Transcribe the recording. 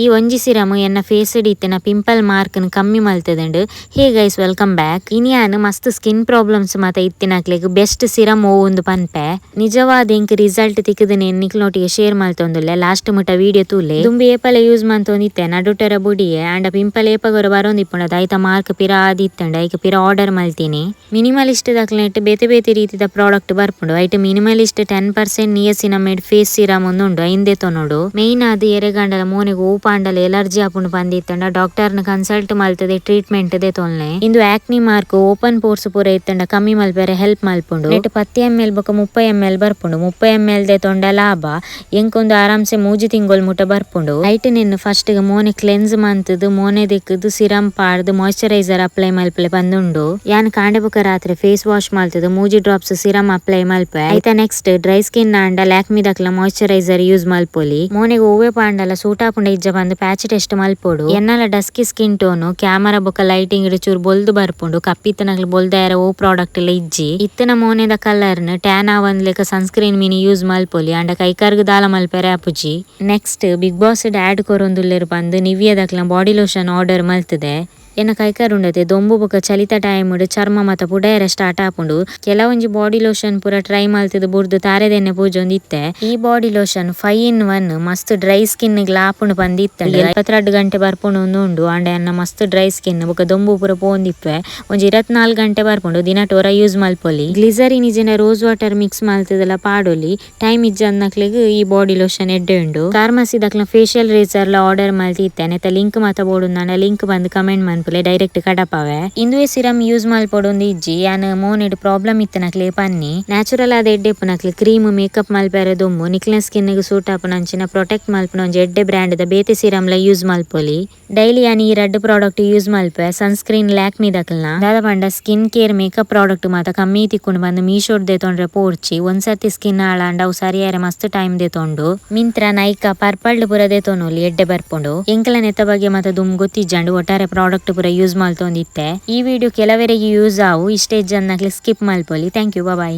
ಈ ಒಂಜಿ ಸಿರಮ್ ಎನ್ನ ಫೇಸ್ ಇತ್ತಿನ ಪಿಂಪಲ್ ಮಾರ್ಕ್ ನ್ ಕಮ್ಮಿ ಮಲ್ತದಂಡು. Hey guys, welcome back. ಇನಿಯಾನ್ ಮಸ್ತ್ ಸ್ಕಿನ್ ಪ್ರಾಬ್ಲಮ್ಸ್ ಮಾತ ಇತ್ತಿನಕ್ಲೆಗ್ ಬೆಸ್ಟ್ ಸಿರಮ್ ಓವುಂದು ಪನ್ಪೆ. ನಿಜವಾದ ಎಂಕ್ ರಿಸಲ್ಟ್ ತಿಕ್ಕದನೆ ನಿಕ್ಲನೊಟ್ಟಿಗೆ ಶೇರ್ ಮಲ್ತೊಂದುಲ್ಲೆ. ಲಾಸ್ಟ್ ಮುಟ ವಿಡಿಯೋ ತೂಲೆ. ದುಂಬು ಏಪಲ ಯೂಸ್ ಮಲ್ತೊಂದಿತ್ತೆ, ನಡುಟರ ಬುಡಿಯೆ. ಆಂಡ ಪಿಂಪಲ್ ಏಪಗೊರ ಬರೋಂದಿಪ್ಪುಂಡು, ಐತ ಮಾರ್ಕ್ ಪಿರ ಆದಿತ್ತಂಡ ಐಕ್ ಪಿರ ಆರ್ಡರ್ ಮಲ್ತೀನಿ. ಮಿನಿಮಲಿಸ್ಟ್ ದಕ್ಲೆನೆಟ್ ಬೇತೆ ಬೇತೆ ರೀತಿದ ಪ್ರಾಡಕ್ಟ್ ಬರ್ಪುಂಡು. ಐಟ್ ಮಿನಿಮಲಿಸ್ಟ್ 10% ನಿಯಸಿನಮೈಡ್ ಫೇಸ್ ಸಿರಮ್ ಉಂಡು, ಐಂದೆ ತೊನೊಡು. ಮೇನ್ ಆದ್ ಎರೆಗಂಡಲ ಮೋನೆಗ್ ಓ ಪಾಂಡಲ ಎಲರ್ಜಿ ಆಪುಂಡು ಪಂದಿತ್ತಂಡ ಡಾಕ್ಟರ್ನ ಕನ್ಸಲ್ಟ್ ಮಲ್ತದೆ ಟ್ರೀಟ್ಮೆಂಟ್ ದೆ ತೊಲ್ನೆ. ಇಂದು ಆಕ್ನಿ mark, open pores ಪೂರ ಇತ್ತಂಡ ಕಮ್ಮಿ ಮಲ್ಪೆರೆ ಹೆಲ್ಪ್ ಮಲ್ಪುಂಡು. ನೆಟ್ 10 ಎಮ್ ಎಲ್ ಬೊಕ 30 ಎಮ್ ಎಲ್ ಬರ್ಪುಂಡು. 30 ಎಮ್ ಎಲ್ ದೆ ತೊಂಡ ಲಾಭ. ಎಂಕೊಂದು ಆರಾಮ್ಸೆ 3 ತಿಂಗೊಲ್ ಮುಟ ಬರ್ಪುಂಡು. ಐಟ್ ನಿನ್ನ ಫಸ್ಟ್ ಮೋನೆ ಕ್ಲೆನ್ಸ್ ಮಂತದು, ಮೋನೆ ದೆಕ್ಕದು, ಸಿರಮ್ ಪಾಡ್ದು, ಮಾಯಿಶ್ಚರೈಸರ್ ಅಪ್ಲೈ ಮಲ್ಪಲೆ ಬಂದುಂಡು. ಯಾನ್ ಕಾಂಡೆ ಬೊಕ ರಾತ್ರಿ ಫೇಸ್ ವಾಶ್ ಮಲ್ತದು ಮೂಜಿ drops serum apply ಮಲ್ಪೆ. ಐತ next dry skin ಆಂಡ ಲ್ಯಾಕ್ಮಿ ದಕ್ಲ ಮಾಯಿಶ್ಚರೈಸರ್ ಯೂಸ್ ಮಲ್ಪೊಲಿ. ಮೋನೆಗ್ ಒವ್ವೆ ಪಾಂಡಲ ಸೂಟ್ ಆಪುಂಡ ಇಜ್ಜ ಬಂದು ಪ್ಯಾಚ್ ಟೆಸ್ಟ್ ಮಲ್ಪೊಡು. ಎನ್ನಲ dusky skin tone, camera ಬೊಕ ಲೈಟಿಂಗ್ ಚೂರು ಬೊಲ್ದು ಬರ್ಪುಂಡು. ಕಪ್ಪಿತ್ತನಗ್ಲು ಬೊಲ್ದಾಯರ ಓ ಪ್ರಾಡಕ್ಟ್ ಎಲ್ಲ ಇಜ್ಜಿ. ಇತ್ತನ ಮೋನೆದ ಕಲರ್ ನ್ ಟ್ಯಾನ್ ಆವಂದ್ಲೆಕ sunscreen mini use ಮಲ್ಪೊಲಿ. ಅಂಡ ಕೈಕಾರ್ಗ್ ದಾಲ ಮಲ್ಪೆರೆ ಆಪುಜಿ. Next big boss add ಕೊರೊಂದುಲ್ಲೆರ್ ಬಂದು ನಿವಿಯದಕ್ಲ body lotion order ಮಲ್ತದೆ. ಎನ್ನ ಕೈಕಾರ್ ಉಂಡತೆ ದೊಂಬು ಬೊಕ ಚಲಿತ ಟೈಮ್ ಚರ್ಮ ಮತ ಪುಡಯರ ಸ್ಟಾರ್ಟ್ ಆಪುಂಡು. ಕೆಲವೊಂಜಿ ಬಾಡಿ ಲೋಷನ್ ಪೂರ ಟ್ರೈ ಮಲ್ತದ ಬುಡ್ದು ತಾರೆದೆಣ್ಣೆ ಪೂಜೊಂದು ಇತ್ತೆ. ಈ ಬಾಡಿ ಲೋಷನ್ 5 ಇನ್ 1, ಮಸ್ತ್ ಡ್ರೈ ಸ್ಕಿನ್ ಆಪುಂಡು ಪಂದಿತ್ತಂಡು. 72 ಗಂಟೆ ಬರ್ಪುಂಡು ಉಂಡು. ಅಂಡ ಎನ್ನ ಮಸ್ತ್ ಡ್ರೈ ಸ್ಕಿನ್ ಬೊಕ ದೊಂಬು ಪೂರ ಪೋಂದಿಪ್ಪೆ, ಒಂಜಿ 24 ಗಂಟೆ ಬರ್ಪುಂಡು. ದಿನಟೋರ ಯೂಸ್ ಮಲ್ಪೊಲಿ. ಗ್ಲಿಸರಿನ್ ಇಜಿನ rose water mix ಮಲ್ತದೆಲ್ಲ ಪಾಡೊಲಿ. ಟೈಮ್ ಇಜ್ಜನ್ನಕ್ಲೆಗ್ ಈ ಬಾಡಿ ಲೋಷನ್ ಎಡ್ಡೆ ಉಂಡು. ಫಾರ್ಮಸಿ ದಕ್ಲ ಫೇಶಿಯಲ್ ರೇಸರ್ ಲ ಆರ್ಡರ್ ಮಲ್ತಿತ್ತೆ. ನೆತ್ತ ಲಿಂಕ್ ಮಾತ ಬೋಡು ಲಿಂಕ್ ಬಂದು ಕಮೆಂಟ್ ಮನ್ಪುಲೆ, ಡೈರೆಕ್ಟ್ ಕಡಪಾವೆ. ಇಂದುವೆ ಸಿರಮ್ ಯೂಸ್ ಮಲ್ಪೊಡೊಂದು ಇಜ್ಜಿ. ಯಾನ್ ಮೋನೆಡ್ ಪ್ರಾಬ್ಲಮ್ ಇತ್ತನಕ್ಲೆ ಪನ್ನಿ. ನ್ಯಾಚುರಲ್ ಆದ ಎಡ್ಡೆ ಇಪ್ಪುನಕ್ಲೆ ಕ್ರೀಮ್ ಮೇಕಪ್ ಮಲ್ಪೆರೆ ದುಂಬು ನಿಕ್ಲೆನ ಸ್ಕಿನ್ ಗೆ ಸೂಟ್ ಆಪುನಂಚಿನ, ಪ್ರೊಟೆಕ್ಟ್ ಮಲ್ಪುನ ಒಂಜಿ ಎಡ್ಡೆ ಬ್ರ್ಯಾಂಡ್ ದ ಬೇತೆ ಸಿರಮ್ ಲ ಯೂಸ್ ಮಲ್ಪೊಲಿ. ಡೈಲಿ ಯಾನ್ ಈ ರಡ್ಡ್ ಪ್ರಾಡಕ್ಟ್ ಯೂಸ್ ಮಲ್ಪೆ. ಸನ್ಸ್ಕ್ರೀನ್ ಲ್ಯಾಕ್ಮಿ ದಕ್ಲ್ನ. ದಾದ ಪಂಡ skin care makeup product ಮಾತ ಕಮ್ಮಿ ತಿಕ್ಕೊಂಡು ಬಂದು ಮೀಶೋಡ್ ದೆತೊಂಡ್ರೆ ಪೋರ್ಚಿ. ಒಂದ್ಸರ್ತಿ ಸ್ಕಿನ್ ಹಾಳಾಂಡ ಅವು ಸರಿಯಾರೆ ಮಸ್ತ್ ಟೈಮ್ ದೆತೊಂಡು. ಮಿಂತ್ರ, ನೈಕಾ, ಪರ್ಪಲ್ ಪೂರ ದೆತೊನೊಲಿ, ಎಡ್ಡೆ ಬರ್ಪುಂಡು. ಎಂಕಲ ನೆತ್ತ ಬಗ್ಗೆ ಮಾತ ದುಂಬು ಗೊತ್ತಿಜ್ಜಂಡು, ಒಟ್ಟಾರೆ ಪ್ರಾಡಕ್ಟ್ ಪೂರ ಯೂಸ್ ಮಲ್ತೊಂದಿತ್ತೆ. ಈ ವಿಡಿಯೋ ಕೆಲವರಿಗೆ ಯೂಸ್ ಆವು. ಇಷ್ಟ ಇಜ್ಜನ್ನಕ್ಲೆ ಸ್ಕಿಪ್ ಮಲ್ಪೊಲಿ. Thank you, bye.